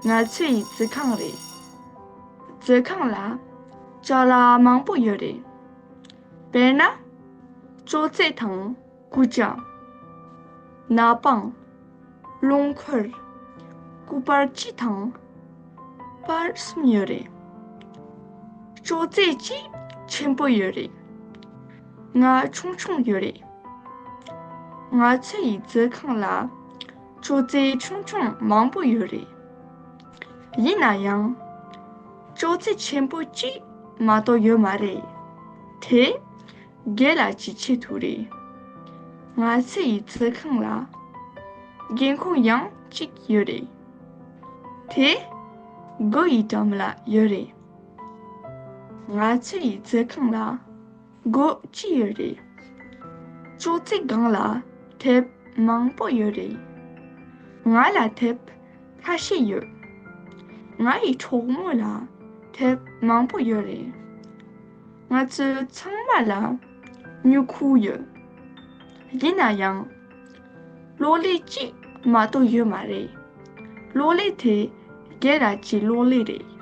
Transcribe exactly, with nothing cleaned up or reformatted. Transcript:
ང་ཚོའི་རྫིག་ཁང་རེད། རྫིག་ཁང་ལ་ཅ་ལག་མང་པོ་ཡོད་རེད། དཔེར་ན། ཅོག་ཙེ་དང་ཀུ་ཅ། ན་པང་། རླངས་འཁོར། སྐུ་པར་གཅིག་དང་། པར་གསུམ་ཡོད་རེད། ཅོག་ཙེ་གཅིག་ཆེན་པོ་ཡོད་རེད། ལྔ་ཆུང་ཆུང་ཡོད་རེད། ང་ཚོའི་རྫིག་ཁང་ལ་ཅོག་ཙེ་ཆུང་ཆུང་མང་པོ་ཡོད་རེད། ཡིན་ན་ཡང་། ཅོག་ཙེ་ཆེན་པོ་གཅིག་མ་གཏོགས་ཡོད་མ་རེད། དེ་སྒེར་ལ་གཅིག་ཆེད་དུ་རེད། ང་ཚོའི་རྫིག་ཁང་ལ་སྒེའུ་ཁུང་ཡང་གཅིག་ཡོད་རེད། དེ་སྒོ་ཡི་འགྲམ་ལ་ཡོད་རེད། ང་ཚོའི་རྫིག་ཁང་ལ་སྒོ་གཅིག་ཡོད་རེད། ཅོག་ཙེ་སྒང་ལ་དེབ་མང་པོ་ཡོད་རེད། ང་ལ་དེབ་ཁ་ཤས་ཡོད། ང་ཡི་གྲོགས་མོ་ལ་དེབ་མང་པོ་ཡོད་རེད། ང་ཚོ་ཚང་མ་ལ་སྨྱུ་གུ་ཡོད། ཡིན་ན་ཡང་། གློག་ཀླད་གཅིག་མ་གཏོགས་ཡོད་མ་རེད། གློག་ཀླད་དེ་སྒེར་ར་གྱི་གློག་ཀླད་རེད།